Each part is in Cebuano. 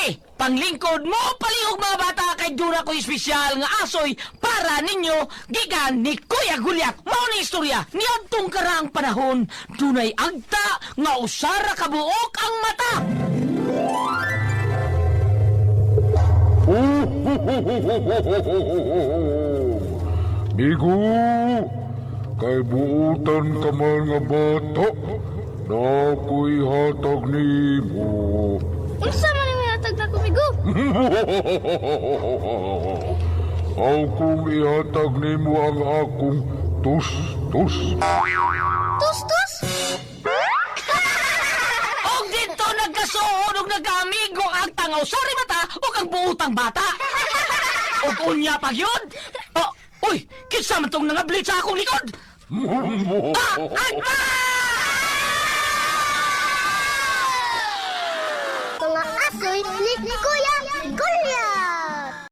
Sige, panglingkod mo palihog, mga bata, kay duna ko espesyal nga asoy para ninyo gikan ni Kuya Gulyat. Mao ni istorya niadtong karaang panahon, dunay agta nga usara ka buok ang mata. Migo, kay buutan ka man nga bata, na ako'y hatag nimo. Unsa man ang hatag na kumigo? Aw kung ihatag nimo ang akong tus-tus. Tus-tus? Og dito nagkasuod og nagkaamigo ang tangaw sari mata ug ang buutang bata. Og unya pa gyud. Oh, uy, kinsa man tong nangablit sa akong likod? Ah, ah, ah! Mga asoy ni Kuya Goliath!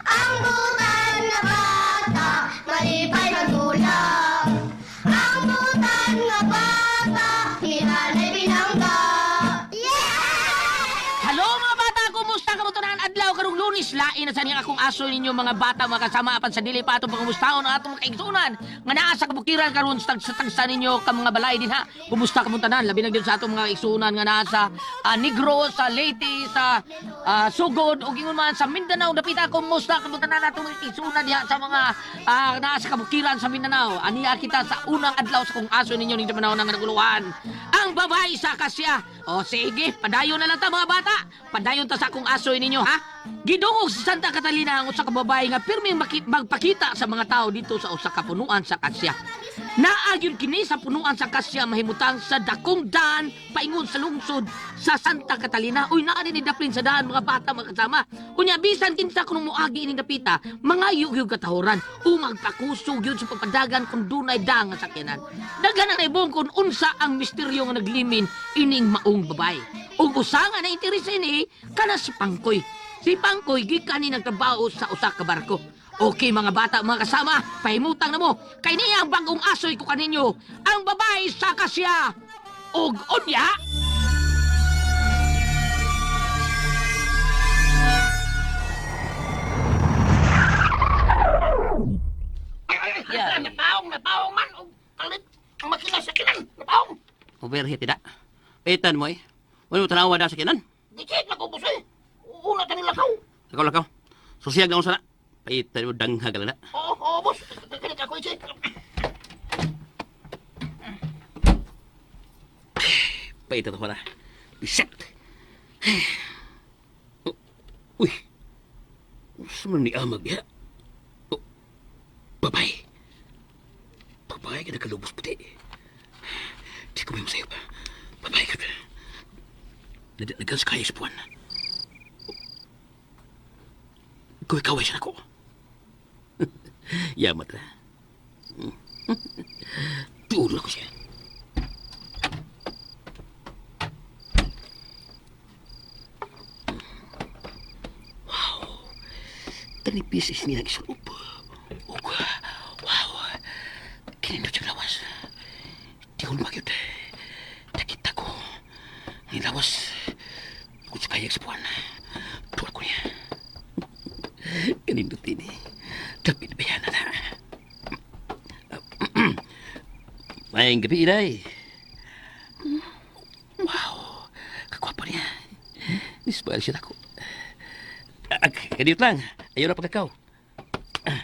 Ang butan nga bata, malipay magulak. Ang butan nga bata, hinanay binangga. Yeah! Hello, mga bata, kumusta ka mo tanan adlaw karong Lunes? Lain na sa niyang akong aso ninyo, mga bata, mga kasama, apan sa dili pa atong pangumustaon ang atong kaigsunan nga naa sa kabukiran karon sa tagsa ninyo ka mga balay din ha. Kumusta ka mo tanan, labi na gyud sa atong mga kaigsunan nga naa sa Negros, sa Leyte, sa Sugod ug ingon man sa Mindanao dapita. Kumusta ka mo tanan atong mga kaigsunan diha sa mga naa sa kabukiran sa Mindanao? Aniya kita sa unang adlaw sa kong aso ninyo ning panahon nga naguluhan. Ang babae sa kasya. O sige, padayon na lang ta, mga bata. Padayon ta sa akong asoy ninyo ha. Gidungog sa Santa Catalina ang usa ka babae nga pirming magpakita sa mga tao dito sa usa ka punuan sa kasya. Naa gyud kini sa punuan sa kasya mahimutang sa dakong daan paingon sa lungsod sa Santa Catalina. Uy, naa din ni daplin sa daan, mga bata, mga kasama. Unya bisan kinsa kuno moagi ining dapita, mga yugyug katahuran o magpakusog yun sa pagpadagan kung dunay daang nga sakyanan. Daghan ang naibong kung unsa ang misteryo nga naglimin ining maong babae. Ug usa nga na interes ini kana si Pangkoy. Si Pangkoy gikan ni nagtrabaho sa usa ka barko. Okay, mga bata, mga kasama, pahimutang na mo. Kay niya ang bagong asoy ko kaninyo, ang babae sa kasya. Ug unya, Yeah. Nataong, nataong man. Og kalit ang makina sa kinan. Nataong. Overheat tidak. Pitan mo eh. Wala mo tanawa na sa kinan. Dikit na ko busoy. Una ta nila kaw. Lakaw, lakaw. Susiyag na sana. Pitan mo danghag na. Oo, oo, boss. Kalit ako isi. Pitan ko na. Biset. Uy. Usa man ni amag ya. Oh. Babay. Babay ka nakalubos puti. Di ko may masayop. Babay ka. Nagans kaya sa buwan. Ikaw kaway siya nako. Yamat ra. Tulo ko siya. Wow. Tanipis is niya nagisulob. Ug, wow. Kinindot siya lawas. Di ko lumagyod. Nakita ko. Ang lawas. Kung sa kayag sa buwan. Tuwa ko niya. Kanindot ini. Dapat bayanan na. Maayong gabi, inay. Wow! Kagwapo niya. Nismile siya ako. Ah, kaniyot lang. Ayaw na pagkakaw. Ah,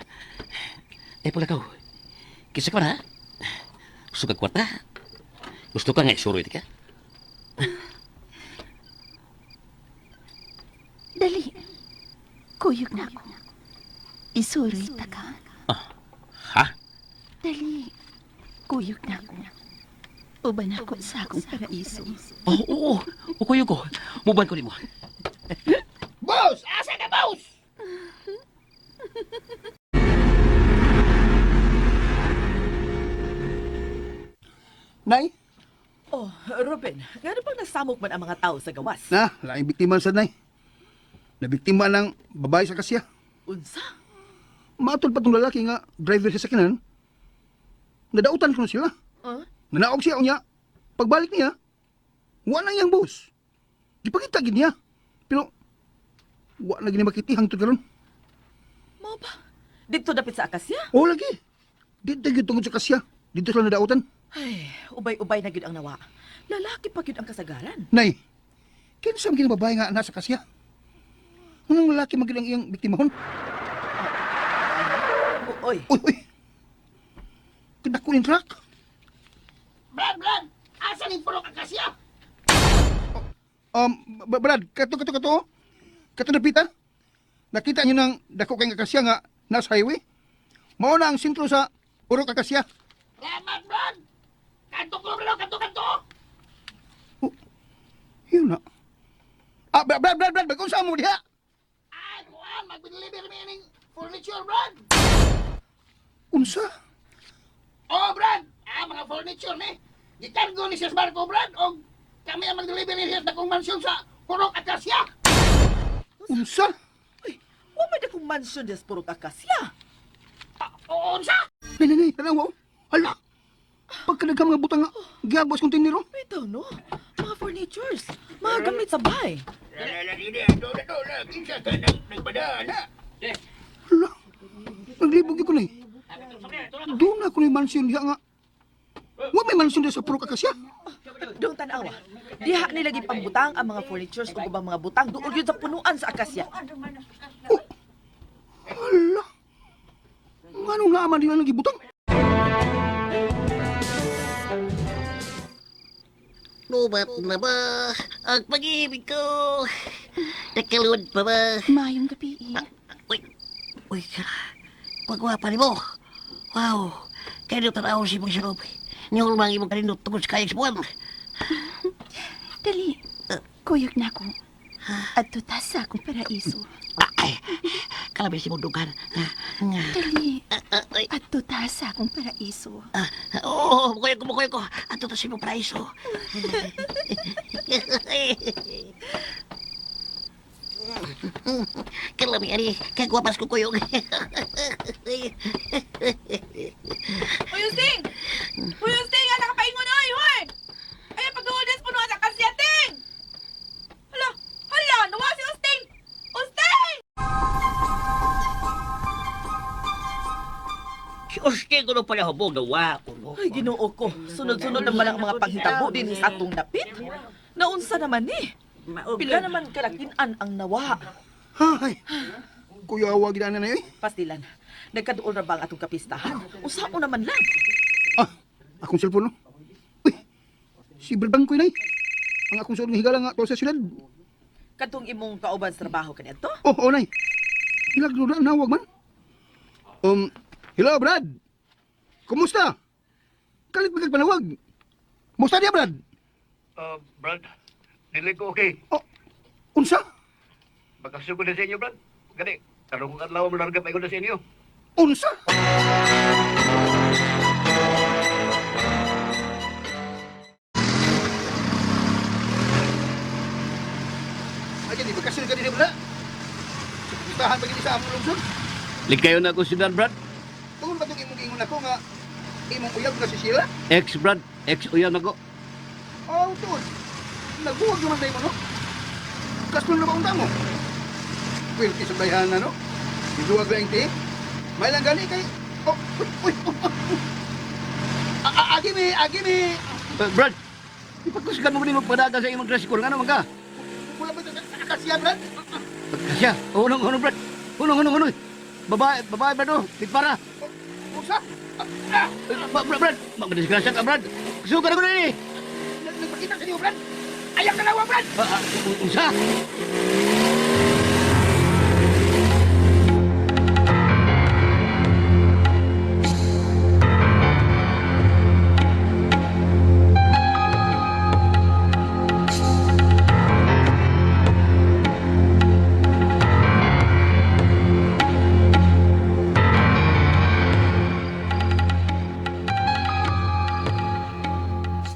ay, pagkakaw. Kisa ka na, ha? Gusto ka kwarta? Gusto ka nga isuroy ka? Dali. Kuyog na ako. Isuroy ta ka. Ha? Dali. Kuyog na ako. Uban ako sa akong paraiso. Oo, oo. Ukuyo ko. Muban ko nimo. Boss, asa ka, boss? Nay, Oh, Ruben, ngano bang nasamok man ang mga tao sa gawas? na, laing biktima sa nay. Nabiktima ng babae sa kasya. Unsa? Maatol pa tong lalaki nga driver sa sakinan. Nadautan ko na sila. Huh? Nanaog siya unya. Pagbalik niya, Wa na iyang boss. Gipakita gid niya. Pero wa na gini makiti hangtod karon. Mao ba? Dito dapit sa Akasya? Oh lagi. Dito gyud tungod sa kasya. Dito sila nadautan. Ay, ubay-ubay na gyud ang nawa. Lalaki pa gyud ang kasagaran. Nay, kinsa man gini babae nga nasa kasya? Anong lalaki man gid ang iyang biktimahon? Oy, Uy, uy. Kadako ning truck. Brad, Brad! Asa ning purok Akasya? Brad, kato, kato, kato. Kato na pita. Nakita niyo nang dako kay nga kasya nga nasa highway. Mao na ang sentro sa Purok Akasya. Salamat, Brad! Kanto ko, Brad! Kanto, kanto! Oh, yun na. Ah, Brad, Brad, Brad, Brad, bagong sa mo diha. Ay, kuan! Mag-deliver mi ning furniture, Brad! Unsa? Oh, Brad! Ah, mga furniture ni. Gikargo ni siya sa barko, Brad. Og kami ang mag-deliver ni siya sa dakong mansyon sa Purok Akasya. Unsa? Uy, wa man akong mansion des purok Akasya. Ah, oo, unsa? Nay, nay, nay, tanawa. Oh. Hala. Pagkadaghang mga butang nga, giagwas container oh. Bitaw no, mga furnitures, mga gamit sa bahay. Hala. Naglibog ko nay. Doon na ko ni mansion diha nga. Wa may mansion diha sa Purok Akasya. Doon tanawa. Diha nila gipambutang ang mga furnitures ug ubang mga butang duol yun sa punuan sa Akasya. Oh. Hala. Nganong naaman nila nagibutang? Lubat na ba ang pag-ibig ko? Nakalun pa ba? Mayong gabi eh. Uy, uy, pagwapa ni mo. Wow, kaya tanaw si mong sinubi. Niyong mga imong kanindot tungkol sa kayang buwan. Dali. Kuyog na ako. At tutas sa akong paraiso. Ay, kalabi si mong dugan. Dali. Ay, At tutas sa akong paraiso. ah, oo, mukoy ko, mukoy ko. Ato to si mong praiso. Kalami, ani, kagwapas ko kuyog. Uy, Usting! Uy, Usting! Asa ka paingon, oy! Hoy! Ay, pag-uod des punuan sa Akasya, ting! Hala! Hala! Nawa si Usting! Usting! Si Uste ko no pala hubog, nawa ko no. Ay, Ginoo ko. Sunod-sunod naman ang mga panghitabo din sa atong napit. Naunsa naman ni? Pila naman kalakinan ang nawa. Hay. Kuya, wag na na eh. Pastilan, nagkaduol na ba ang atong kapistahan? Usao naman lang. Ah, akong cellphone no. Uy, si Brad Bangkoy nay. Ang akong suod nga higala nga tuwa sa syudad. Katong imong kauban sa trabaho kaniadto. Oh, oh nay. Hilagro na nawag man. Hello Brad. Kumusta? Kalit ba kag panawag? Kumusta diya Brad? Brad, dili ko okay. Oh, unsa? Makasugod na sa inyo, Brad. Gani, karong kong adlaw mo larga pa na sa inyo. Unsa? Ay, di ba kasi ka din wala? Sa pustahan pa gini sa among lungsod. Likayo na ako siyudad, Brad. Tungod ba itong imong giingon ako nga imong uyab nga si Sheila? Ex, Brad. Ex uyan ako. Oh, tuod. Nagbuwag naman tayo mo, no? Kaslon na ba unta mo? Pwerte sa bayhana, no? Giduwag lang ti. May lang gani kay... Oh, uy, uy, oh, oh. Agi mi, agi mi. Brad, ipagkusgan mo rin magpadaga sa imong tricycle. Nga naman ka? Wala ba ito sa akasya, Brad? Kasya. Unong, unong, Brad. Unong, unong, unong. Babae, babae, Brad, oh. Tigpara. Usa? Eh, Brad, Brad. Magdisgrasya ka, Brad. Sugar ako na eh. Nagpakita sa inyo, Brad. Ayaw ka nawa, Brad! Ah, ah, unsa?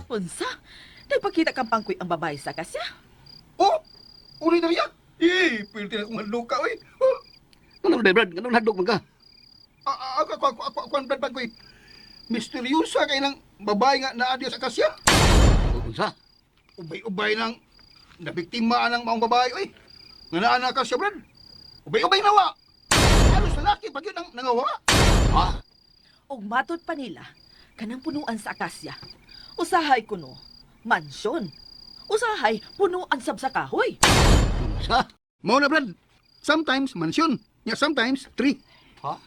Unsa? Nagpakita kang pangkoy ang babae sa Akasya? Oh! Uli na riya! Eh, pwerte na akong hadlok ka, oy. Oh, Ano ba, Brad? Anong hadlok man ka? Ako, ako, ako, ako, ako, ang Brad Bangkoy. Misteryosa kay ng babae nga naa diya sa akasya. Unsa? Ubay-ubay nang nabiktima ang maong babae, oy. Nga naa na ka siya, Brad. Ubay-ubay nawa. Ano sa laki pag yun ang nangawa? Ha? Og matod pa nila, kanang punuan sa akasya. Usahay kuno, mansyon. Usahay, punuan sab sa kahoy. Sa? Mao na, Brad. Sometimes mansyon. Ya, sometimes tree. Ha?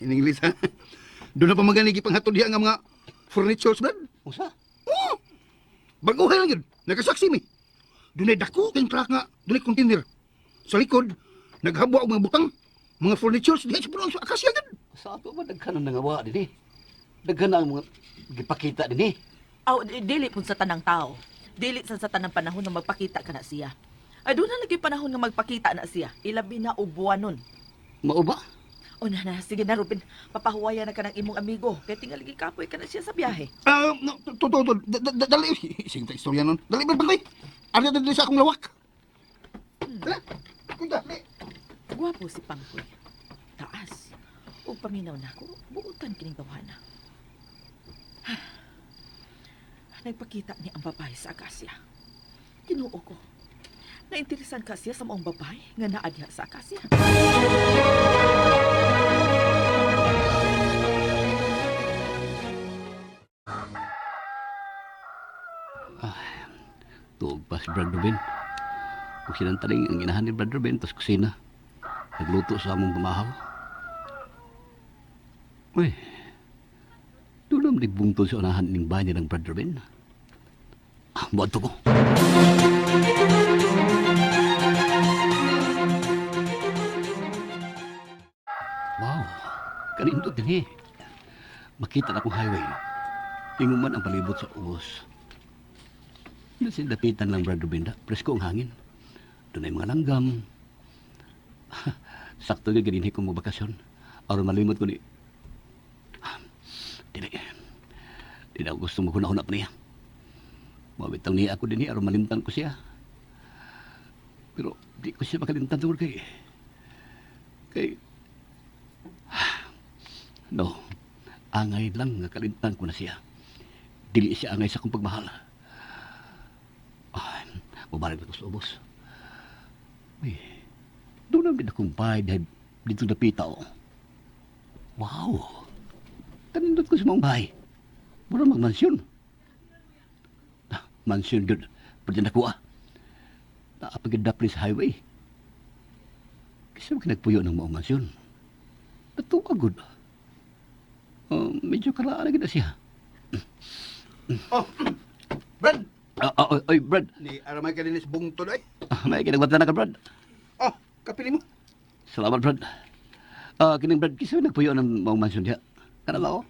In English, ha? Doon na pa maganig ipanghatod diha nga mga furnitures, Brad. Usa? Oo! Baguhan lang yun. Nakasaksi mi. Doon ay dako kayong truck nga. Doon ay container. Sa likod, naghabwa og mga butang. Mga furnitures. Diha sa puno sa akasya yun. Sa ato ba daghan ang nangawa din eh? Daghan ang mga gipakita din eh. Aw, dili pud sa tanang tao. Dili sa tanang panahon nga magpakita ka na siya. Ay, doon na lagi panahon nga magpakita na siya. Ilabi na og buwanon. Mao ba? O na na, sige na Ruben. Papahuwayan na ka ng imong amigo. Kaya tingali kapoy ka na siya sa biyahe. Ah, no, totoo, totoo. Dali. Sige, ta istorya nun. Dali, Brad, bangkoy. Ano dali sa akong lawak? Dali. Kunta, dali. Gwapo si Pangkoy. Taas. Ug paminaw nako, buutan kining tawhana. Nagpakita ni ang babae sa akasya. Tinuo ko. Nainteresan ka siya sa maong babae nga naa diha sa akasya. Tuog pa si Brad Ruben. Kung sinantaling ang inahan ni Brad Ruben, tas kusina. Nagluto sa among pamahaw. Uy, doon naman nagbungtol sa unahan ng bahay nilang Brad Ruben. Ah, buwan to ko. Wow, kanindot din eh. Makita na akong highway. Inguman ang palibot sa ubos. Nasindapitan lang, Brad Rubinda. Presko ang hangin. Doon ay mga langgam. Sakto nga ganinhi ko mo bakasyon. Aron malimot ko ni... Ah, dili. Di na ako gusto maghuna-huna pa niya. Mawitang niya ako din eh, aron malimtan ko siya. Pero di ko siya makalimtan tungkol kay... Kay... No. Angay lang nga kalimtan ko na siya. Dili siya angay sa akong pagmahal. Ay, mabalik na ko sa ubos. Uy, doon ang ginakumpay dahil dito napita oh. Wow! Kanindot ko sa mga bahay. Mura magmansyon. Ah, mansyon good. Pwede na kuha. Naapagod sa highway. Kasi mo kinagpuyo ng maong mansyon. Natuwa good. Oh, medyo karaan na gina siya. Oh, Brad. Ah, ah, oy, Brad. Ni aramay ka din sa bungtod, ay. Ah, may kinagwata na ka, Brad. Oh, kapili mo. Salamat, Brad. Ah, kining Brad, kisa nagpuyo ng maong mansyon diha. Kana ba, oh?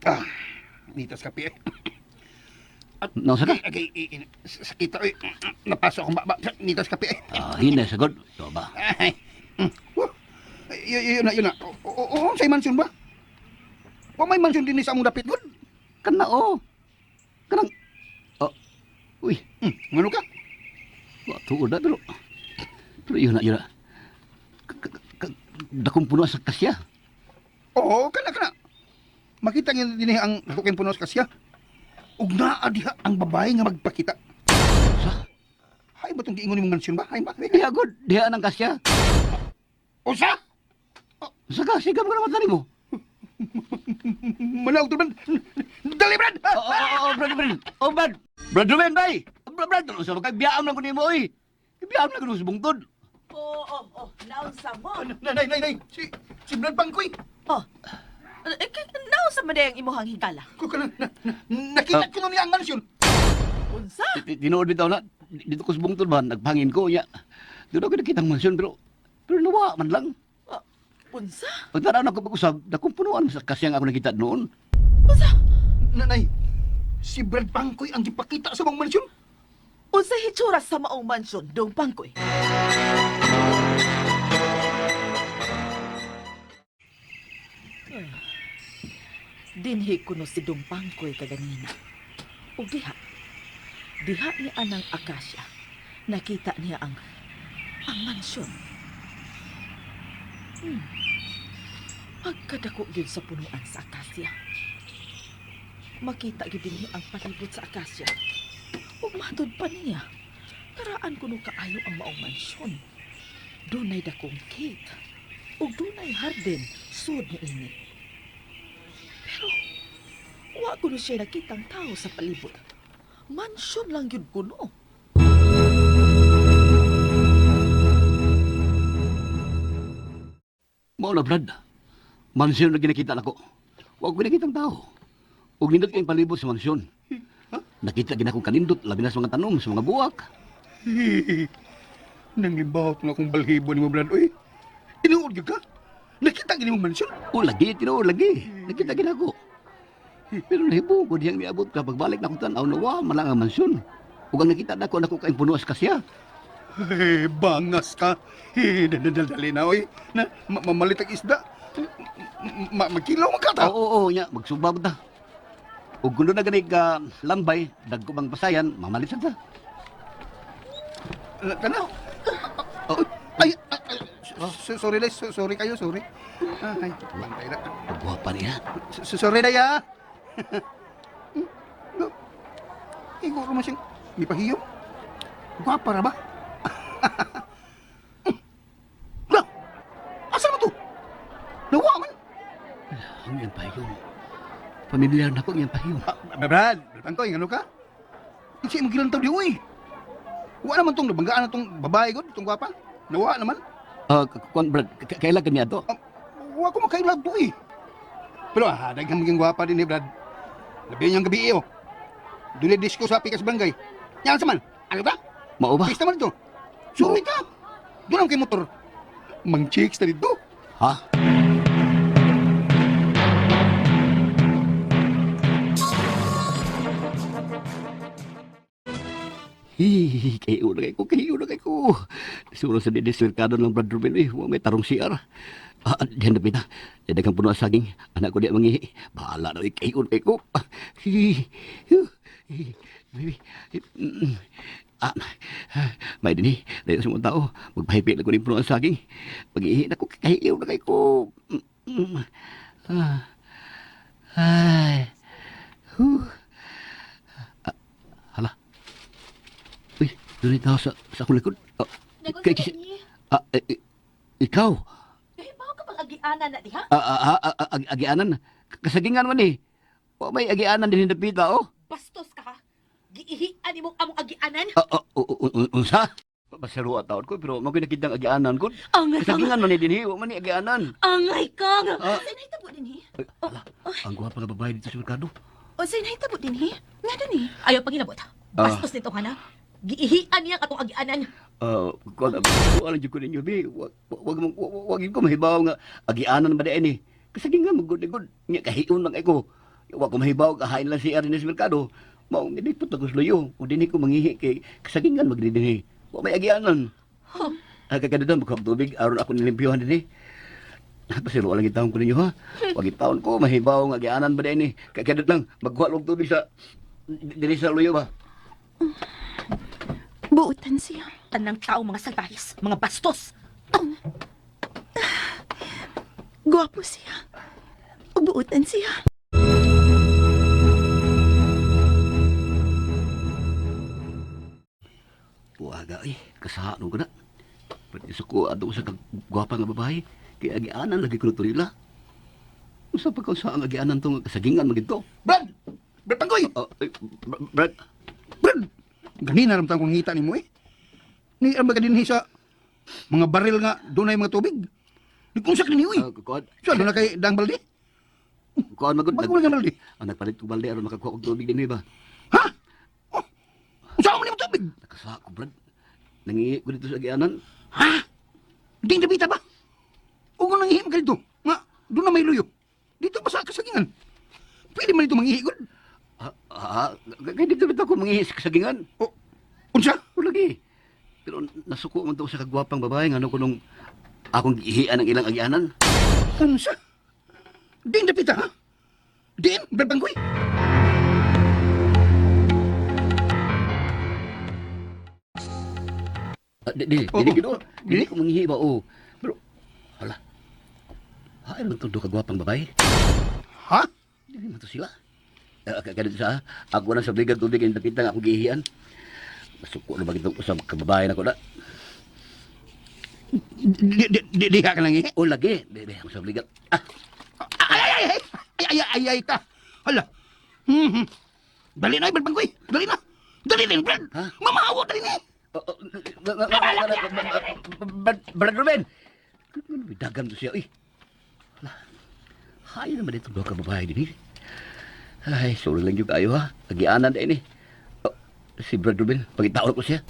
Ah, nitas kape, eh. At, Nausa ka? Ay, ay, sakita, ay. Napasok akong baba. Nitas kape, eh. Ah, hinay, sagot. Ito ba? Ay. Wah. Ay, yun na, yun na. Oo, oo, sa mansyon ba? Wa may mansyon din sa among dapit, god. Kana, oh. Kanang... Oh. Uy, Ngano ka? wa tuod na, pero... Pero yun na, yun na. Dakong puno sa kasya. Oo, kana, kana. Makita niya din ang dako kayong puno sa kasya. Ug naa diha ang babae nga magpakita. Sa? Hay ba tong giingon nimong mansyon ba? Hay ba? Diha, god. Diha ng kasya. Usa! Sa ka, sigam ka naman mo. Manaog to, Brad. Dali, Brad! Oh, oh, oh, oh, Brad, Brad. Oh, Brad. Brad Ruben, bay. Brad, Brad. Sa mga biyaam lang ko nimo, oy. Biyaam lang ko nimo sa bungtod. Oo, oh, oh, naunsa mo. Nay, nay, nay. Si Brad Pangkoy. Oh. Eh, naunsa man ang imuhang higala. Ko ka na, nakita ko na niya ang mansyon. Unsa? Tinuod bitaw na. Dito ko sa bungtod ba, nagpangin ko. Ya. Doon ako nakita ang mansyon, pero... Pero nawa man lang. Oh, unsa? Pagtanaw na ko pag-usab, dakong punuan sa kasyang ako nakita noon. Unsa? Nanay, si Brad Pangkoy ang gipakita sa mong mansyon. Unsa hitsura sa maong mansyon dong Pangkoy? Dinhi kuno si Dong Pangkoy kaganina. Ug diha, diha ni anang akasya. Nakita niya ang mansyon. Pagkadako gyud sa punuan sa akasya. Makita gyud dinhi ang palibot sa akasya. Ug matud pa niya. Karaan kuno kaayo ang maong mansyon. Dunay dakong gate. Ug dunay hardin sud niini. Pero wa kuno siya nakitang tao sa palibot. Mansyon lang gyud kuno. Mao na, Brad. Mansyon na ginakita nako. Wa ko ginakitang tao. Ug nindot kayong palibot sa mansyon. Nakita gina akong kanindot, labi na sa mga tanom, sa mga buwak. Nangibawat nga akong balhibo ni mo, Brad. Uy, tinuod gyud ka? Nakita gini mo mansyon? O lagi, tinuod lagi. Nakita gina ako. Pero nahibo ko diyang niabot ka pagbalik na akong tanaw na wa man lang ang mansyon. Ug ang nakita nako nako kayong puno sa kasya. Hey, bangas ka. Hey, dali na, oy. Na, mamalit ang isda. Magkilaw man ka ta. Oo, oo, nya, magsubab ta. Ug kuno na gani ka lambay, dagko bang pasayan, mamalit sa ta. Kana. Oh, Ay, ay, ay, sorry, Day. Sorry kayo, sorry. Ay, bantay na. Pagwapa niya. Sorry, Day, ah. No. Iguro man siyang may pahiyom. Gwapa ra ba? La, asa naman to? Nawa man. Ang iyang pahiyom. Pamilyar na ko ang iyang pahiyom. Ah, Brad, Brad Pangkoy, ano ka? Kasi mo gilantaw di, uy. Wa naman tong nabanggaan na tong babae god, tong gwapa. Nawa naman. Ah, kuan Brad, kailan kanya to? Ah, wa ko makailag to eh. Pero ah, daghang maging gwapa din eh, Brad. Labi niyang gabi eh, oh. Dili disco sa Pikas Barangay. Yan sa man. Ano ba? Mao ba? Pista man dito. Suri ka. Doon ang kay motor. Mang chicks na dito. Ha? Hihihi, kayo na kayo, kayo na kayo. Siguro sa dinis, merkado ng Brad Ruben, eh, wa may tarong CR. Ah, diyan na pita. Dagang puno ang saging. Anak ko di mangihi. Bahala na, eh, kayo na kayo. Ah, hi, hi, hi, baby. Mm, Ah, may dinhi, dahil sa mga tao, magpahipit na ko rin puno ang saging. Pag-ihi na ko, kayo na kayo. Mm, mm. Ah, ay, huh. Ah, hala. Uy, doon ito sa akong likod. Ah, kay- ah, eh, eh, ikaw. Kahibaw ka bang agianan na diha? Ah, ah, ah, ah, agianan. Kasagingan man eh. Wa may agianan din dapita, oh. Bastos ka ha? Giihian nimong among agianan? Ah, ah, unsa? Basaro at taon ko, pero magoy nakitang agianan ko. Angay ka! Kasagingan man eh din, eh. Wa man ni agianan. Angay ka! Ah. Unsay nahitabo dinhi? Ay, hala, ang gwapa nga babae dito sa merkado. Unsay nahitabo dinhi? Nga ni? Ayaw pangilabot. Bastos nito ka na. Giihian niya ang atong agianan. Ah, kuan wala jud ko ninyo bi. Wag wag wag wag ko mahibaw nga agianan ba di ni. Kasagingan magud gud nya kahiun man kay ko. Wa ko mahibaw kahain lang si Arines Mercado. Mao nga di pud ko luyo. Ug dinhi ko manghihi kay kasagingan magdi dinhi. Wa may agianan. Huh. Ah, kagkadudon magkuha tubig aron ako nilimpyuhan dinhi. Pasiro lang gitawon ko ninyo ha. Wag gitawon ko mahibaw nga agianan ba di ni. Kagkadud lang magkuha og tubig sa dinhi sa luyo ba. Buotan siya. Tanang tao mga salbahis, mga bastos. Gwapo siya. Ug buotan siya. Buwaga eh, kasano ko na. Pati sa ko, ato sa kagwapa nga babae, kaya agianan lagi ko na nila. Usa pa ka sa ang agianan tong kasagingan magito. Brad! Brad Pangkoy! Oh, ay, Brad, Brad! Ganina ramtang kong ngita ni mo eh. Ni ang baga dinhi sa mga baril nga dunay mga tubig. Di kung sa kanini uy. kuan, So, doon na kay Dang Balde? kuan magud. Bago lang ang balde. Ang nagpalit ko balde aron makakuha og tubig dinhi ba. Ha? Oh, unsa man nimo tubig? Nakasa ko, Brad. Nangihi ko dito sa agianan. Ha? Ding dabita ba? O kung nangihim ka dito, nga, doon na may luyo. Dito pa sa kasagingan. Pwede man dito manghihi gud. Ah, ah, kay dito bitaw ko manghihi sa kasagingan. O, unsa? O lagi. Pero nasuko man to sa kagwapang babae ngano ko nung akong giihian ang ilang agianan. Unsa? Ding dabita ha? Din, Brad Pangkoy. Ah, di, di, Oo. di, di, Di? di, ko manghihi ba, oo. Pero, hala. Hain man itong kagwapang babae. Ha? Di man to sila. Ganito sa ako na sa bigag tubig ang dapita nga akong gihian. Masuko na ba itong usab kababae na ko na. Di, di, di, diha ka lang eh. O lagi, bebe, ako sa bigag. Ah, Ay, ay, ay, ay, ay, ay, ay, ka. Hala. Dali na, Brad Pangkoy. Dali na. Dali na, Brad. Ha? Mamahawa, dali na. Oh, oh, Brad Ruben! Dagan to siya, uy. Hala. Hayo naman itong duha ka babae din eh. Ay, sorry lang yung kayo ha. Agianan din eh. Oh, si Brad Ruben, pagitaon ko siya.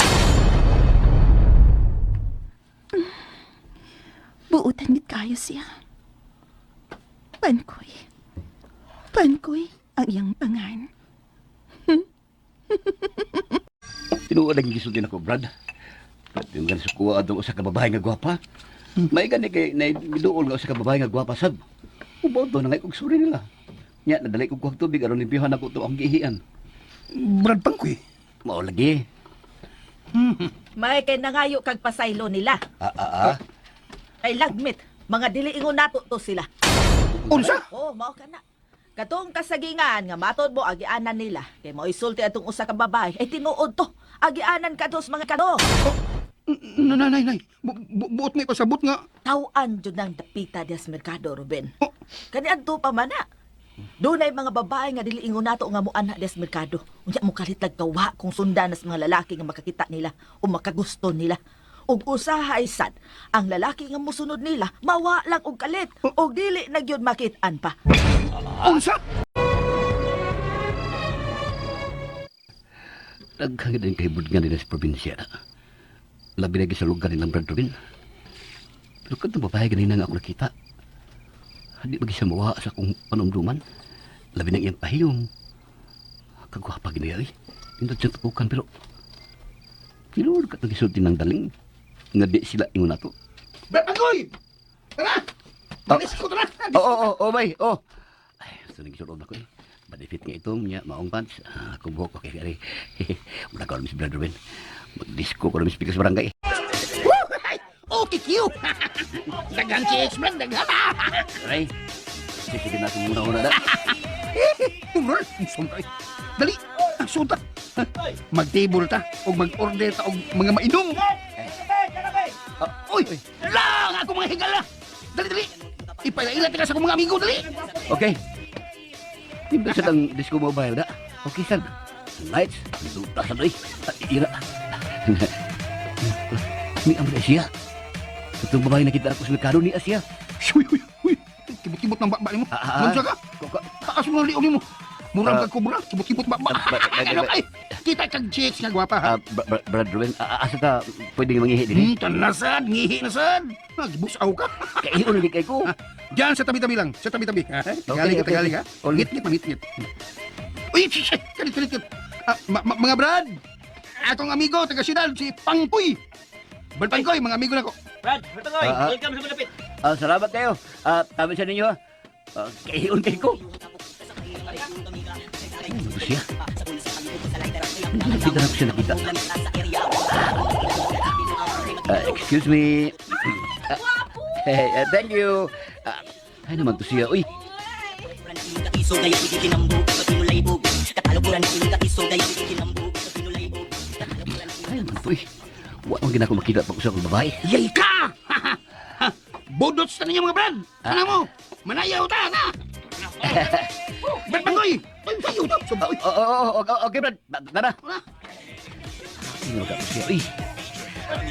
Buutan gid kayo siya. Pankoy. Pankoy ang iyang pangan. Tinuod ang gisulti nako, Brad. Brad, yung ganun sa kuha atong usa ka babae nga gwapa. May gani kay naiduol nga usa ka babae nga gwapa sab. Ubaw to na ngay kog suri nila. Nya nadali kog kuhag tubig aron limpihan ako to ang gihian. Brad Pangkoy. Mao lagi. May kay nangayo kag pasaylo nila. Ah ah ah. Kay lagmit, mga dili ingon nato to sila. Unsa? Oh, mao ka na. Katong kasagingan nga matod mo agianan nila. Kay mao isulti atong usa ka babae. Ay tinuod to. Agianan ka dos mga kano. Nay, nay, nay. Buot nga ipasabot nga. Tawaan jud nang dapita dias merkado, Ruben. Oh. Kani adto pa man na. Dunay mga babae nga dili ingon nato nga muana dias merkado. Unya mo kalit lagkawa kung sundan nas mga lalaki nga makakita nila o makagusto nila. Ug usahay sad, ang lalaki nga musunod nila mawa lang og kalit og dili na gyud makit-an pa. Unsa? Daghang din kay nga nila sa probinsya na. Labi na sa lugar nilang Brad Ruben. Pero katong babae ganina nga ako nakita. Hindi ba siya mawa sa akong panumduman? Labi na iyang pahiyong. Kagwapa gina eh. Indot siyang tutukan pero... Tinuod ka itong gisulti ng daling. Nga di sila ingon nato. Brad Pangkoy! Tara! Malis ko, tara! Oo, oo, oo, bay, oo. Ay, gusto nang gisulod ako eh. Benefit nga itong niya, maong pants. Ah, akong buhok, okay, kari. Muna ka Miss Brad Ruben. Mag-disco ko na Miss Pikas Barangay. Woo! Ay, okay, Q! Daghan si Brad, daghan! Aray, sige na akong muna-una na. Tumrol, sumray. Dali, ang suta. Mag-table ta, o mag-order ta, og mga mainom. Uy, lang ako mga higala. Dali, dali. Ipailaila ka sa akong mga amigo, dali. Okay. Timba sa tang disco mobile na. Okay, sir. Lights, duta sa doy. Ira. Ni amra siya. Itong babae nakita ako sa merkado ni Asia. Uy, uy, uy. Kibot-kibot ng bakba nimo. Ah, ah, ah. Unsa ka? Taas mo ng liog nimo. Murang kag kubra, kibot-kibot bakba. Ah, Ano kay? Kita kag chicks nga gwapa ha. Ah, Brad Ruben, asa ta pwedeng mangihi din? Tanasad, ngihi na sad. Nagbusaw ka. Kaiyon lagi kay ko. Diyan sa tabi-tabi lang, sa tabi-tabi. Tagali ka, okay, tagali ka. okay. Ngit-ngit, ngit-ngit. Uy, shh, shh, kalit, kalit, kalit. Ah, mga brad, atong amigo, taga siyudad, si Pangkoy. Brad Pangkoy, mga amigo na ko. Brad, Bertangoy, Ah, ah. welcome sa malapit. Ah, salamat kayo. Ah, tabi sa ninyo ha. Ah, kaiyon kay ko. Ano ba siya? Nakita na ko siya nakita. Ah, excuse me. Ah, hey, thank you. Ah, ay naman to siya. Uy, ay naman to eh. Wa man gina ko makita pag usa kong babae. Yay ka! Bodots na ninyo mga brad. Ano mo? Manayaw ta na. Brad Pangkoy! Ay, sayo ta. Subaw. Oh, oh, oh, oh, okay, Brad. Tara. Ano ka siya? Uy.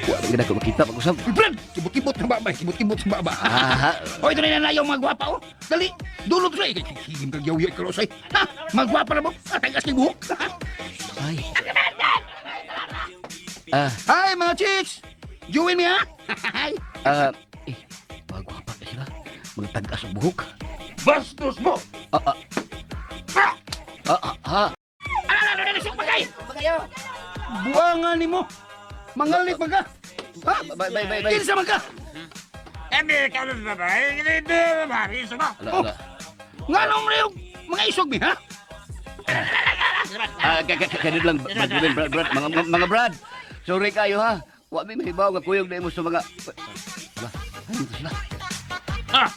Wa man gina ko makita pag usap. Uy, Brad! Kibot-kibot ng baba, kibot-kibot ng baba. Ah, Oy, ito na nanayaw mga gwapa, oh. Dali, dulot sa Higim kag yaw-yaw ikaw, say. Ha? Mga gwapa na mo. Atagas kay buhok. ay. Ah, Hi, mga chicks! Join me, ha? Hi! ah, eh, mga gwapa ka sila. Mga tag-as ang buhok. Bastos mo! Ah, ah. Ah, ah, ah. Ano, bagay? Buwangan ni mo! Mangalit man ka! Ha? Bay, bay, bay, bay. Kinsa man ka? Ala, ala. Nga nung yung mga isog mi, ha? Ah, ganun lang, Brad, Brad, Brad, Brad, mga Brad. Sorry kayo ha. Wa mi mahibaw nga kuyog na imo sa mga. Ala, ano to sila? Ah!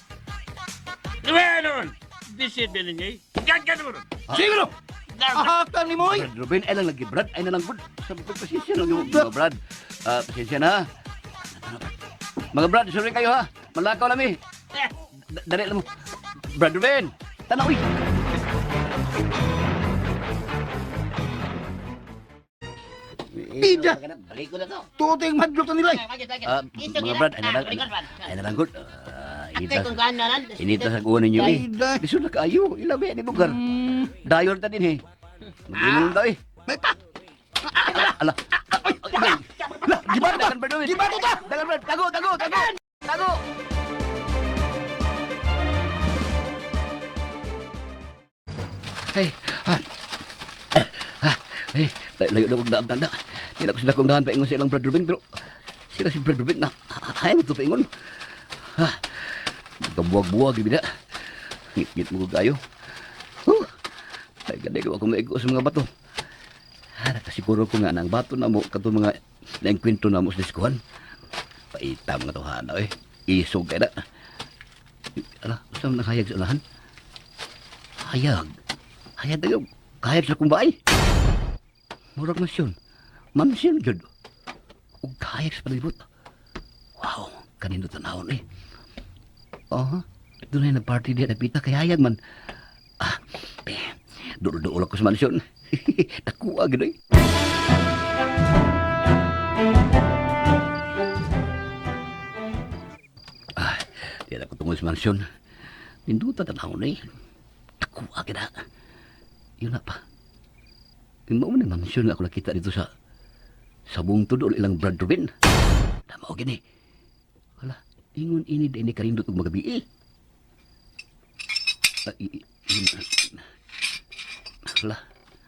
Meron! Visit din ninyo. Gagano ron. Sige no! Ahakan ni mo, oy! Brad Ruben, ay lang lagi, Brad. Ay na lang, good. Sa pasensya lang yung mga Brad. Ah, pasensya na, ha. Mga Brad, sorry kayo, ha. Malakaw lang, eh. Dali lang mo. Brad Ruben, tanaw, uy. Pida! Balik ko na to. Tuote yung madlok na nila, eh. Ah, mga Brad, ay na lang. Ay na lang, good. Ah, Atay kung gaan na lang. Inita sa kuha ninyo, eh. Ida. Biso na kaayo. Ilabi, ni lugar. Dayon ta din, eh. Mag-inom daw, eh. May pa! Ala. Ay! Lah, gibato ta! Dagan, Brad Ruben. Gibato ta! Dagan, Brad. Tago, tago, tago. Tago. Hey, ah, ah, eh, layo na kong daan tanda. Di na ko sila kong daan paingon sa ilang Brad Ruben, pero sila si Brad Ruben na, ay mo to paingon. Ha, kabuwag-buwag, ibida. Ngit-ngit mo ko kayo. Huh, ay, ganay ko ako maigo sa mga bato. Ha, nakasiguro ko nga na ang bato na mo, kato mga naingkwento na mo sa diskuhan. Paitam nga to, hana, eh. Isog kaya na. Ala, saan nakahayag sa unahan? Hayag. Hayag tayo. Kahayag sa kumbay. Murag mansyon. Mansyon, jud. Ug kahayag sa palibot. Wow, kanino tanawon eh. Oh, doon ay nagparty diya nagpita kay hayag man. Ah, pe, duol-duol ako sa mansyon. Nakuha, gano'y. Ah, di na ko tungod sa mansyon. Ninduta tanawon eh. Nakuha ka na. Yun na pa. Yung mao man ang mansyon nga ako nakita dito sa buong tudol ilang Brad Rubin. Tama o gini. Hala, ingon ini din ni karindot og magabi eh. Ah, Hala,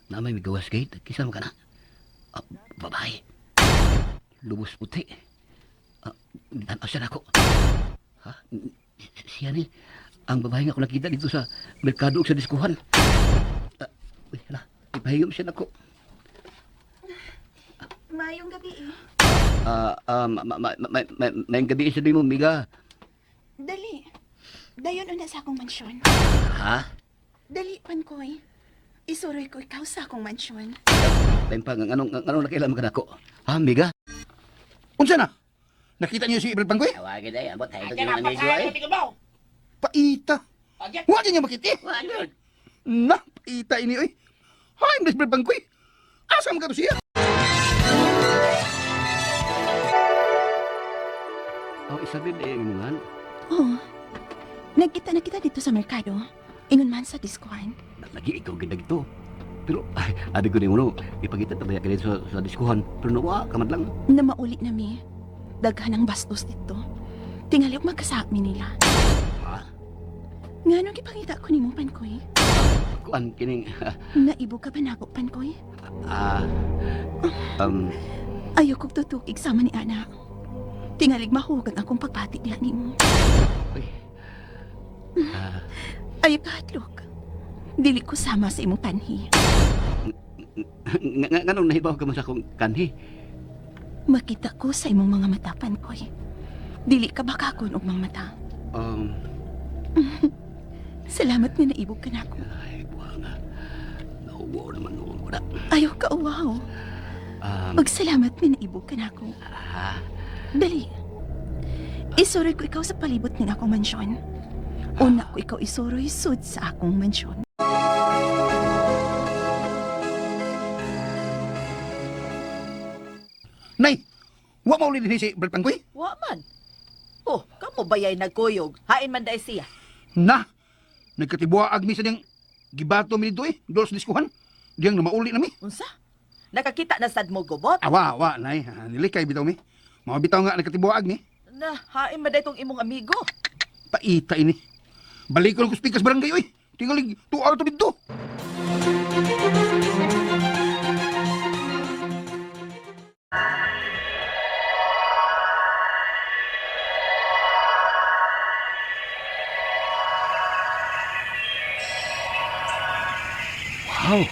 na may migawas gate. Kisa mo ka na. Ah, babae. Lubos puti. Ah, tanaw siya na ako. Ha? Siya ni. Ang babae nga ako nakita dito sa merkado ug sa diskuhan. Ah, uy, hala, ipahiyom siya nako. Mayong gabi eh. Ah, ah, ma, ma, ma, ma, ma, mayang gabi sa mo, Miga. Dali. Dayon una sa akong mansyon. Ha? Dali, Pankoy. Isuroy ko ikaw sa akong mansyon. Tayo pa, ang anong, anong nakialam ka nako? Ha, Miga? Unsa na? Nakita niyo si Brad Pangkoy? Tawagin ay, abot tayo Kaya na pagkain kami kabaw. Paita! Wa niya makita eh. Wa jud. Na, paita ini oy. Hay, Miss Brad Pangkoy. Asa man ka to siya? Oh, Isabel, eh, imungan. Oh. Nagkita na kita dito sa merkado. Ingon man sa diskuhan. Lagi ikaw ginag ito. Pero, ay, abi ko ni mo, no, ipakita tabaya ka dito sa diskuhan. Pero nawa, kamad lang. Na mauli na mi. Daghan ang bastos dito. Tingali og magkasami nila. Ha? Nga nung gipangita ko nimo, Pankoy? Kuan, kining, Naibo ka ba nako, Pankoy? ah, um, Ayaw kong tutukig sama ni Ana. Tingalig mahugang akong pagbati niya nimo. uy, ah, Ayaw kahatlok. Dili ko sama sa imong panhi. nga, nga, nganong nahibaw ka man sa akong kanhi? Makita ko sa imong mga mata, Pankoy. Dili ka bakakon og mga mata. Salamat nga naibog ka nako. Ay, buha nga. Nauwaw naman noon ko na. Ayaw ka uwaw. Magsalamat nga naibog ka nako. Ah, Dali. Isuroy ko ikaw sa palibot ng akong mansyon. Una ko ikaw isuroy sud sa akong mansyon. Nay, wa mauli din si Brad Pangkoy? Wa man. Oh, kamo bayay nagkuyog. Hain man dai siya. Na, nagkatibuaag mi sa niyang gibato mi dito eh, dool sa diskuhan. Diyang namauli na mi. Unsa? Nakakita na sad mo gobot? Awa, awa, nay. Ah, Nilikay bitaw mi. Mga bitaw nga nagkatibuaag mi. Na, hain man dai tong imong amigo. Paita ini. Balik ko lang ko speakers barangay oy. Tingalig 2 hour to dito. Wow!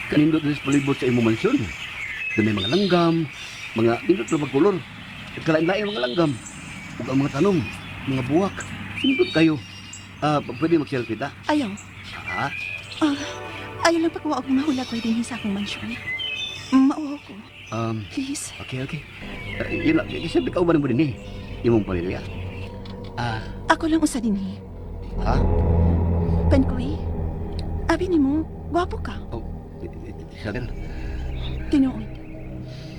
Kanindot na sa palibot sa imong mansyon. Doon may mga langgam, mga nindot na magkulor. At kalain-lain mga langgam. Ug ang mga tanom, mga buwak. Nindot kayo. Ah, pwede mag-selfie ta? Ayaw. Ha? Ah, ayaw lang pagkuha og mga hulagway dinhi sa akong mansyon. Mauhaw ko. Please. Okay, okay. Yun lang. Isabel, kauban mo din eh. Imong pamilya. Ah, Ako lang usa dinhi. ha? Pankoy, abi nimo, gwapo ka. Oh, Isabel. Tinuod.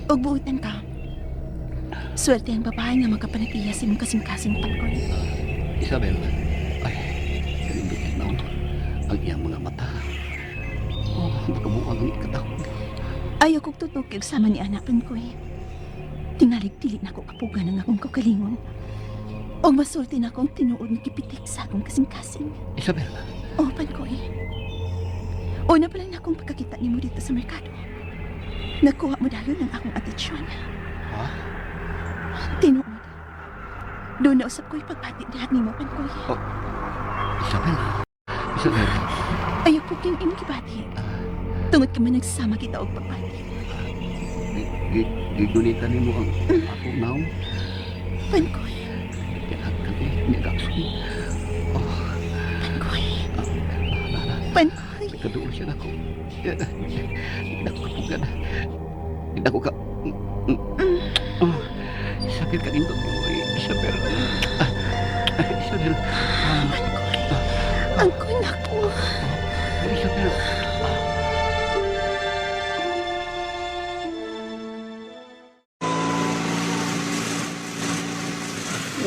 Og buutan ka. Swerte ang babae nga makapanatiya sa imong kasing-kasing, Pankoy. Isabel. Ay, kanindot na ang iyang mga mata. Oh, makabuang ang ikatawag. Ayaw kong tutukig sama ni anak, Pankoy. Tingalig dili na ako kapugan ang akong kaugalingon. Og masulti na akong tinuod nga gipitik sa akong kasing-kasing. Isabel. Oh, Pankoy. Una pa lang na akong pagkakita nimo dito sa merkado. Nakuha mo dayon ang akong atensyon. Ha? Tinuod. Doon na usap ko ipagbati lahat nimo, Pankoy. Oh, Isabel. Isabel. Ayaw ko king imong gibati. Tungod ka man nagsama kita og pagbati. Gigunitan nimo ang akong naong. Pankoy. Kailangan eh, nagaksun. Oh. Pankoy. Nana. Pankoy. Nagkaduol siya nako. Hindi na ako kapugan. Hindi na ako ka... Oh, Isabel, kanindot mo eh. Isabel. Isabel. Pankoy. Ang kunak ko. Isabel.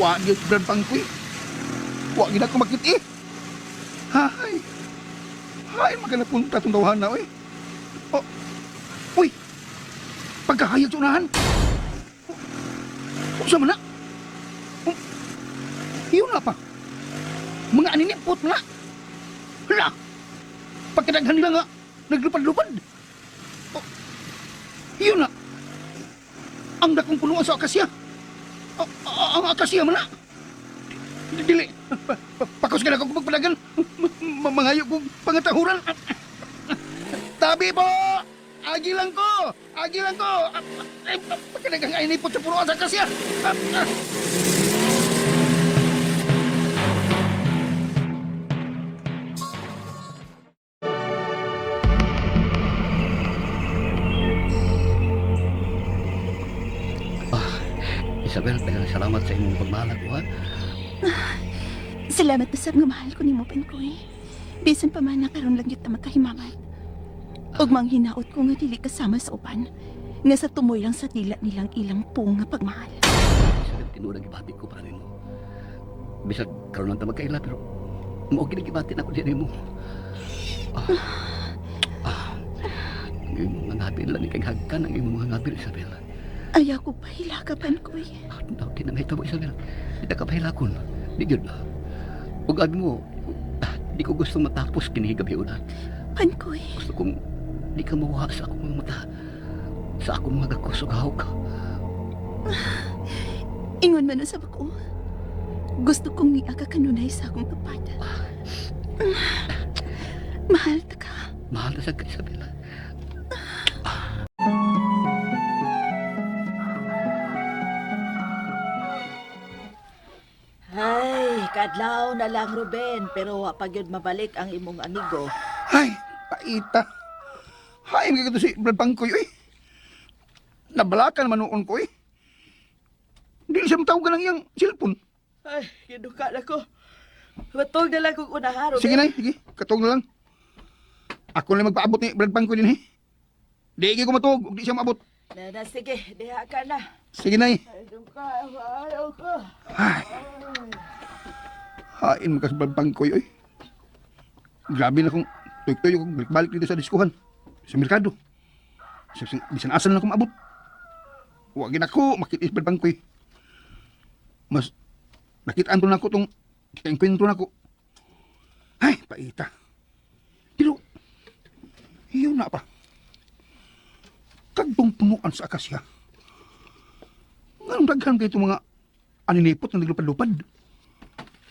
Wa gyud Brad Pangkoy. Wa gyud ako makit eh. Hay. Hay maganapunta tong dawhan na oy. Oh. Uy. Pagkahayag sa unahan. Unsa man na? Oh. Iyon na pa. Mga aninipot na. Hala. Pagkadaghan nila nga naglupad-lupad. Oh. Iyon na. Ang dakong punuan sa akasya. Ang akasya man na. Dili. Pakos ka na kong pagpadagan. Mangayo kong pangatahuran. Tabi po! Agi lang ko! Agi lang ko! Ay, pagkadagang ay nipot sa punuan sa akasya. Isabel, daghang salamat sa imong pagmahal ako, ha? Salamat na sab nga mahal ko nimo, Pankoy. Bisan pa man na karon lang gyud ta magkahimamat. Ug manghinaot ko nga dili kasama sa uban, nga sa tumoy lang sa dila nilang ilang po nga pagmahal. Isabel, tinuod ang gibati ko para nimo. Bisag karon lang ta magkaila, pero mao gid ang gibati nako diyan nimo. Ang imong mga ngabil lang kay hagkan ang imong mga ngabil, Isabel. Ayaw ko pahila ka, Pankoy. Ah, di na mahitabo, Isabel. Di ta ka pahilakon. Di gyud. Ug abi mo, di ko gusto matapos kini gabi una. Pankoy. Gusto kong di ka mawa sa akong mga mata. Sa akong mga gakos ug hawak. Ingon man usab ako. Gusto kong niya ka kanunay sa akong tupad. Mahal ta ka. Mahal na sa ka, Isabel. Ay, kadlaw na lang, Ruben, pero wa pa gyud mabalik ang imong amigo. Ay, paita. Hay, mga si Brad Pangkoy, uy. Nabalakan man noon ko, eh. Hindi siya matawagan ng iyang cellphone. Ay, giduka na ko. Matog na lang kong unahan, Ruben. Sige na, sige. Katong na lang. Ako na lang magpaabot ni Brad Pangkoy din, eh. Di ko matuog, ug di siya maabot. Na, na, sige, diha ka na. Sige na, eh. Ay, duka, ayaw ko. Ay. Hain mo ka sa Brad Pangkoy, oy. Grabe na kung tuyok-tuyok kung balik-balik dito sa diskuhan. Sa merkado. Bisan asan na akong maabot. Wag na ko, makita Brad Pangkoy. Mas nakitaan ko na ako tong kaengkwentro na ko. Ay, paita. Pero, iyon na pa. Kagtong punuan sa akasya. Nganong daghan kayo itong mga aninipot na naglupad-lupad?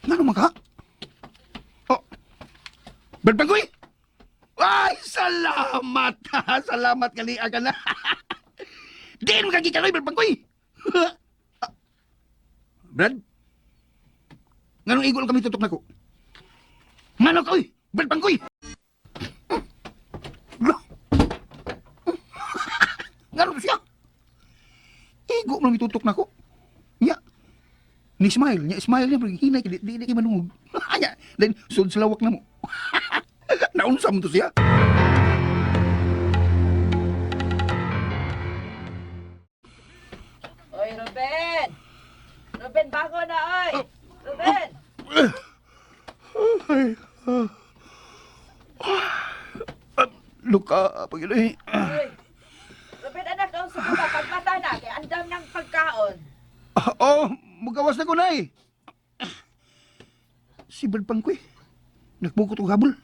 Ngano man ka? Oh, Brad Pangkoy! Ay, salamat! Salamat kali ka na. Di mo kagikanoy, Brad Pangkoy! Brad? Nganong igol kami tutok nako? Ngano ka, uy? Brad Pangkoy! nung itutok nako. Nya. Ni smile, nya smile niya pero hinay kay di di kay manungog. Nya, then sud sa lawak na mo. Naunsa mo to siya. Oy, Ruben! Ruben, bago na, oy! Ruben! Ay, Luka, pagilay. Oy! Ruben, anak, doon sa baba, pagmata na, kay andam ng pagkaon. Ah, oh, mugawas na ko na eh. Si Brad Pangkoy. Nagbukot og habol.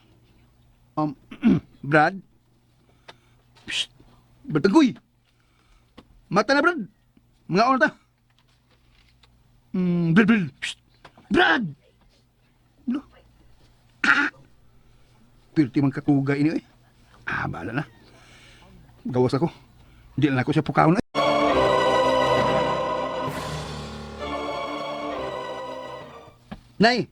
Brad? Psst, Brad Pangkoy. Mata na, Brad. Mga on ta. Brad, Brad. Psst, Brad! Lo. Ah! Pirti man katugay ini eh. Ah, bahala na. Gawas ako. Di na ako siya pukaon eh. Nay,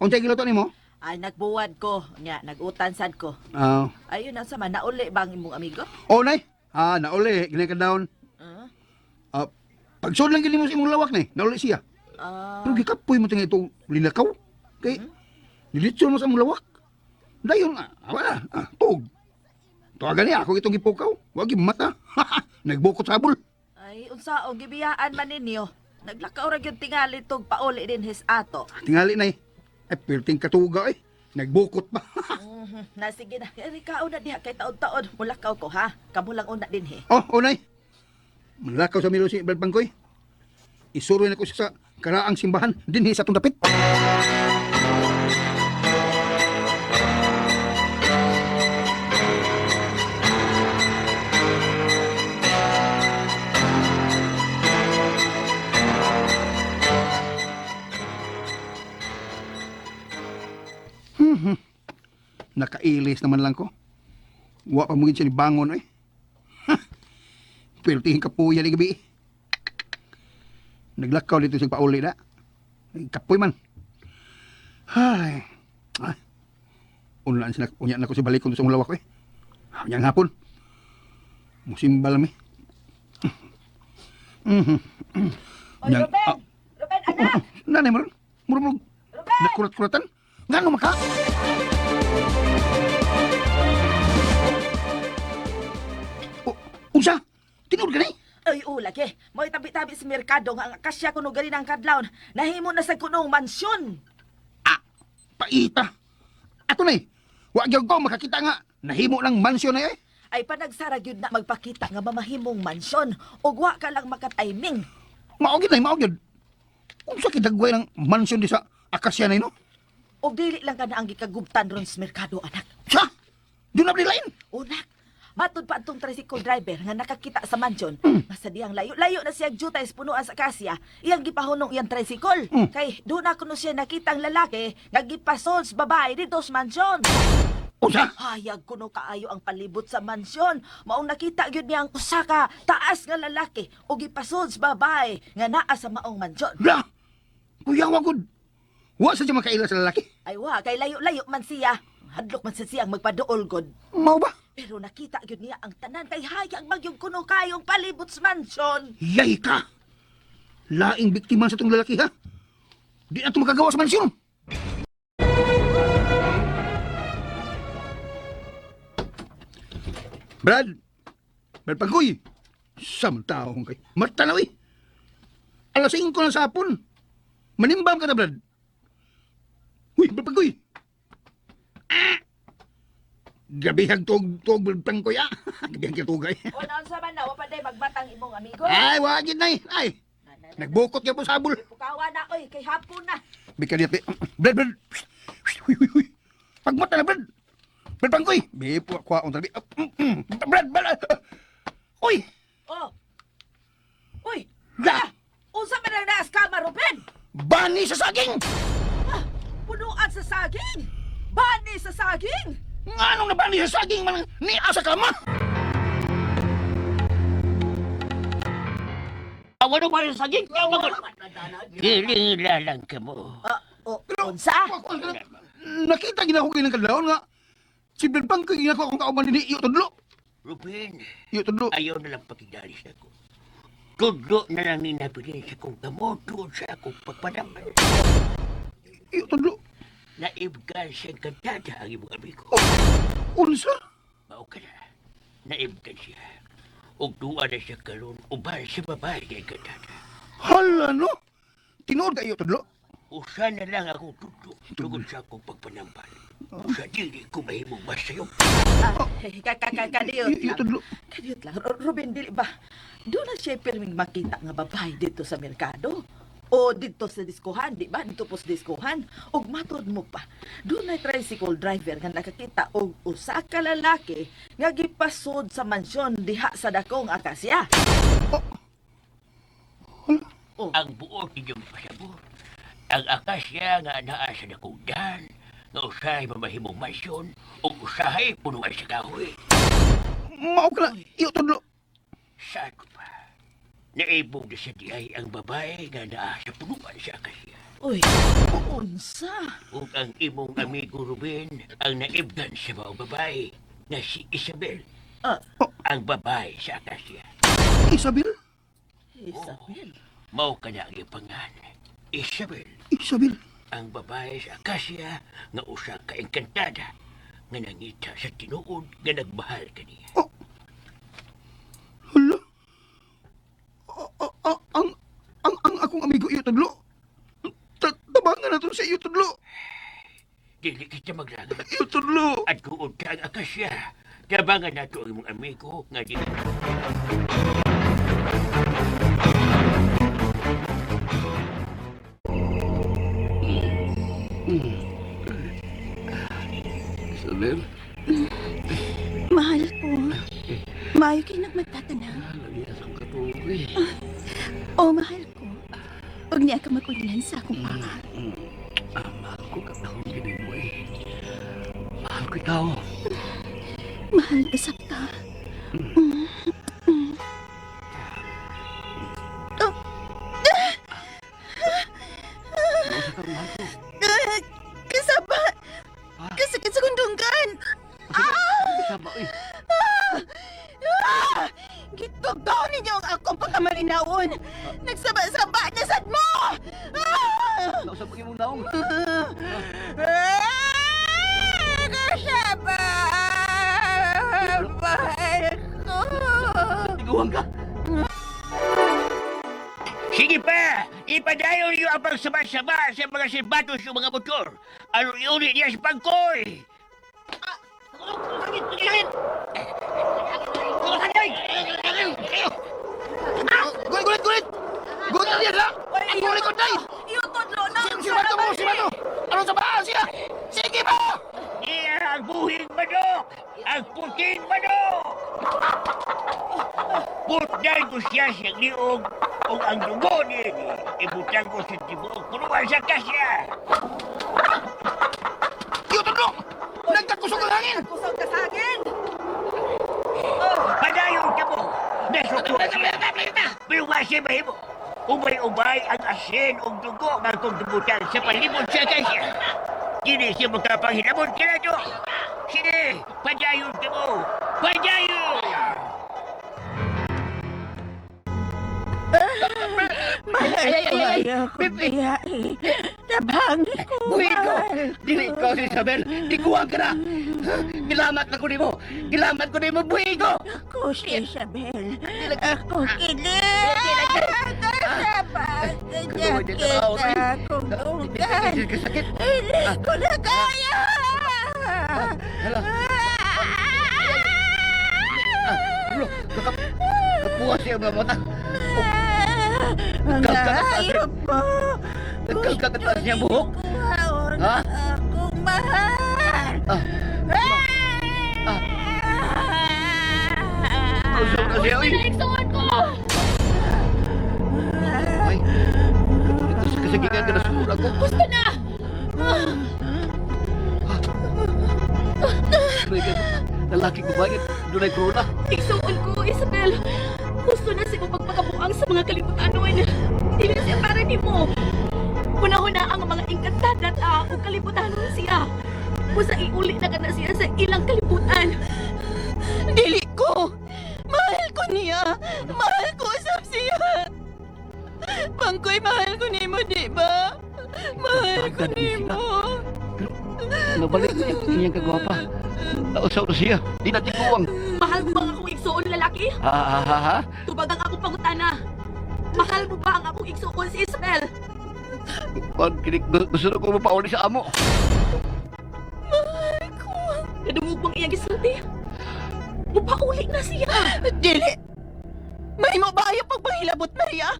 unsay giluto nimo? Ay, nagbuwad ko. Nya, nagutan sad ko. Ah, Ayun, ang sama, nauli bang imong amigo? oh nay. Ah, nauli, ginay ka down. Ah? Ah, pagsud lang gini mo sa imong lawak ni, nauli siya. Ah, Pero gikapoy mo tinga itong lilakaw. Kay nilitson mo sa imong lawak. Dayon ah, wala, ah, tuog. Tuwagan niya, ako itong gipukaw. Wag mata. Nagbukot sa habol. ay, unsaong gibiyaan man ninyo. Naglakaw ra gyud tingali tog pauli din his ato. Tingali nay. Ay, pirting katuga eh. Nagbukot pa. Na sige na. Eri kaon na diha kay taod-taod. Mulakaw ko ha. Kamo lang una din he. Oh, oh nay. Manlakaw sa milo si Brad Pangkoy. Isuroy na ko siya sa karaang simbahan dinhi sa atong dapit. Nakailis naman lang ko. Wa pa mo gid siya ni bangon eh. Pirtihin kapuya ni gabi. Naglakaw dito sa pauli na. Ay, Kapoy man. Ay. Ay. Unlaan sila, unya na ko si balikon sa lawak ko eh. Unya ang hapon. Musimba lang eh. Mhm. Oy, Yang- Ruben! ah. Ruben, anak! Nanay mo ron. Murmurog. Ruben! Nakurat-kuratan. Ngano maka? O, unsa? Tinuod ka ni? Ay, oh, lagi. Mo'y tabi-tabi sa merkado nga ang akasya kuno gani ng kadlawon. Nahimo na sa kunong mansyon. Ah, paita. Ato na eh. Wa gyud ko makakita nga nahimo ng mansyon na eh. Ay panagsara gyud na magpakita nga mamahimong mansyon ug wa ka lang makatiming. Mao gyud nay, mao gyud. Unsa kidagway ng mansyon di sa akasya na no? Og dili lang ka na ang gikagubtan ron sa merkado, anak. Sa? Doon na lain. Unak, matod pa atong tricycle driver nga nakakita sa mansyon. Basta diyang layo-layo na siya jutay sa punuan sa kasya, iyang gipahunong iyang tricycle. Kay doon na kuno siya nakita ang lalaki nga gipasol sa babae dito sa mansyon. Unsa? Hayag kuno kaayo ang palibot sa mansyon. Maong nakita gyud niya ang usa ka taas nga lalaki ug gipasol sa babae nga naa sa maong mansyon. La. Kuyawa gud. Wa sa siya makaila sa lalaki. Ay wa, kay layo-layo man siya. Hadlok man sa siyang magpaduol god. Mao ba? Pero nakita gyud niya ang tanan kay hayag magyug kuno kayong palibot sa mansyon. Yay ka! Laing biktima sa itong lalaki, ha? Di na ito makagawa sa mansyon. Brad! Brad Pangkoy! Samang tao kong kay. Matanaw eh! Alas 5 na sa hapon. Manimbam ka na, Brad. Uy, Brad Pangkoy! Ah! Gabihag tuog, tuog, Brad Pangkoy, ah! Gabihag ka tuog, ay. O naunsa man na, wa pa day magbatang imong amigo. Ay, wagid na eh. Ay, nagbukot ka po sa habol. Pukawa na oy, kay hapon na. Bika niya, Brad, Brad. Huy, huy, huy. Pagmata na, Brad. Brad Pangkoy. Bi, po, kuha akong tabi. Brad, Brad. Uy, Oh. Uy, la, unsa man ang naas kama, Ruben? bani sa saging. Ah, punuan sa saging. Bani sa saging. Nga nung nabani sa saging man ni asa kama. Wala pa rin saging. Dili lang ka mo. Ah, oh, unsa? Nakita gina ko kinang kadlawon nga. Si Brad Pangkoy gina ko akong kauban ni iyo tudlo. Ruben, Iyo tudlo. ayaw na lang pakidalis ako. Tudlo na lang ni nabilin sa kong gamot tungod sa akong pagpanaman. Iyo tudlo. Naibgan siya kantada ang imong amigo. Unsa? Mao ka na. Naibgan siya. Ug duwa na siya karon uban sa babae nga kantada. Hala no. Tinuod ka iyo tudlo. Usa na lang akong tudlo tungod sa akong pagpanambal. Usa dili ko mahimong masayop. Ah, kadiyot Iyo lang. tudlo. Kadiyot lang. Ruben, dili ba? Doon na siya pirming makita nga babae dito sa merkado. O dito sa diskuhan, di ba? Dito po sa diskuhan. Og matod mo pa. Doon na tricycle driver nga nakakita og usa ka lalaki nga gipasod sa mansyon diha sa dakong akasya. Oh. Ang buot inyong pasabot. Ang akasya nga naa sa dakong dan, nga usahay mamahimong mansyon, ug usahay punuan sa kahoy. Mao ka na iyo tudlo. Saan ko pa? Naibog na sa diay ang babae nga naa sa punuan sa akasya. Uy, unsa? Ug ang imong amigo Ruben ang naibgan sa mga babae na si Isabel, Ah, ang babae sa akasya. Isabel? Isabel. Mao ka na ang ipangan. Isabel, Isabel. ang babae sa akasya nga usa ka engkantada nga nangita sa tinuod nga nagmahal kaniya. Hala. Ang akong amigo iyo tudlo. Tabangan na to sa iyo tudlo. Dili kita maglangan. Iyo tudlo. At tuod ka ang akasya. Tabangan nato ang imong amigo nga di Isabel, Mahal ko. Maayo kay nagmagtatanang. lagi sa akong katulog eh. O mahal ko. Huwag niya ka mag-unlan sa akong paa. Ah, mahal ko katahon gini mo eh. Mahal ko ikaw. Mahal ka sa ka. Mm. Mm. Oh. Nausa ka, mahal ko. Ah, Kasaba! Kasakit sa kundunggan! Kasama eh. Ah! Gitugdaw ninyo ang akong pagkamalinaon! Nagsaba-saba na sad mo! Ah! Nausa pa imong naong. Ah! Kasaba! Mahal ko! Tiguan ka. Sige pa! Ipadayon niyo ang pagsama-sama sa mga silbatos ng mga motor. Ano iulit niya sa pangkoy? Gulit gulit gulit. Gulit niya la. Ang gulit ko day. Iyo tudlo na. Si Bato mo, si Bato. Ano sa baa siya? Sige ba? Niya ang buhing manok! Ang puting manok! Putdan ko siya sa liog o ang dugo niya. Ibutang ko sa tibuok punuan sa kasya. Iyo tudlo. Nagkakusog ang hangin. Kusog ka sa hangin. Padayon ka mo! Nasuko siya! Pero nga siya mahimo. Ubay-ubay ang asin o dugo nga kong dubutan sa palibot sa kasya. Dili siya makapanghinamon ka na to. Sige, padayon ka mo! Padayon! Mahal ko ayaw ko biyahe. Tabang ko, Buhi ko! mahal. Dili ko si Isabel! Tiguan ka na! Gilamat na ko nimo! Gilamat ko nimo! Buhi ko! Ako si Isabel. Ako kini. Kasaba Kaluoy din tao, kita akong dunggan. Kasakit! Hindi ko na kaya. Hala! Bro! Kapuha siya mga mata! Mga hayop mo. Nagkagkataas niya ang buhok? Kuhaon Ha? akong mahal. Ah! Ah! Usap na siya, uy! Naigsuon ko! Ay! Ito sa kasagikan ka na sumura ko! Gusto na! Aray ka, Lalaki ko ba? Doon ay corona. Igsuon ko, Isabel. Gusto na si pagpakabuang sa mga kalibutanon. Dili siya para nimo. Hunahuna ang mga engkantada ta o kalibutanon siya. Busa iuli na ka na siya sa ilang kalibutan. Dili ko. Mahal ko niya. Mahal ko usap siya. Pangkoy, mahal ko nimo, di ba? Mahal ko Agad ni sila. nimo. Nabalik niya iyang kagwapa. Nausaw na siya. Di na tiguang. Mahal mo ba ang akong igsuon, lalaki? Ha ha ha ha? Tubag ang akong pangutana. Mahal mo ba ang akong igsuon si Isabel? Kwan, kinik, gusto na ko mapauli sa amo. Mahal ko. Nadungog bang iyang gisulti? Mupauli na siya. Dili! Mahimo ba ayaw pagpangilabot, Maria?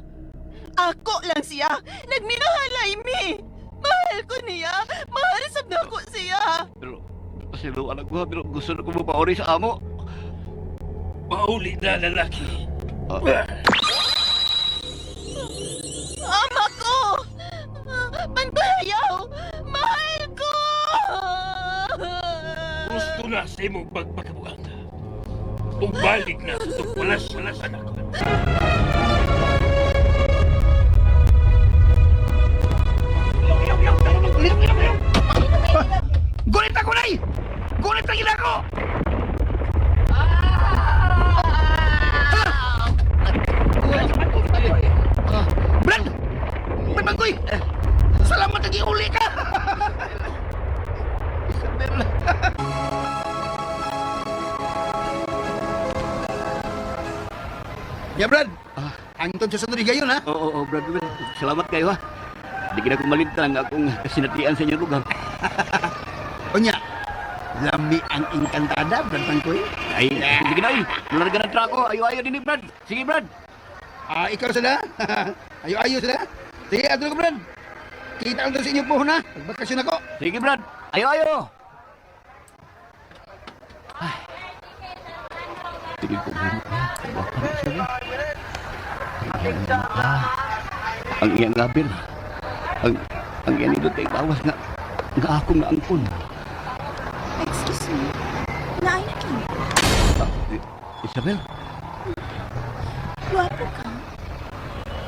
Ako lang siya. Nagminahalay mi. Mahal ko niya. Mahal sab na ko siya. Pero, pasilo anak ko ha, pero gusto na ko mapauli sa amo. Pauli na, lalaki. Ama ko! Pantayaw! Mahal ko! Gusto na sa imong pagpakabuang. Ug balik na sa tugwalas-walas anak. Gulit ako, Nay! Gulit ang ina ko! Brad! Brad Bangkoy! Salamat na giuli ka! Isabel. Ya, Brad. Angton sa sunod gayon, ha? Oo, oo, Brad Ruben. Salamat kayo ha. Di ka na kumalintan ang akong kasinatian sa inyong lugar. Unya, lami ang engkantada, Brad Bangkoy. Ay, sige na ay. Nularga na trako. Ayo-ayo din Brad. Sige, Brad. Ah, ikaw sila. Ayo-ayo sila. Sige, ato ko, Brad. Kita lang sa inyo po, ha? Pagbakasyon ako. Sige, Brad. Ayo-ayo. Ay. Sige ko, Brad. Wapa na siya, Brad. Ang iyang mata. Ang iyang labil. Ang iyang nindot kay gawas nga nga akong naangkon. Excuse me. Naay na kini. Ah, Isabel, Gwapo ka.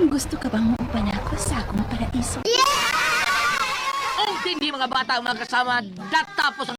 Gusto ka bang muupan ako sa akong paraiso? Ug hindi mga bata mga kasama, datapos ang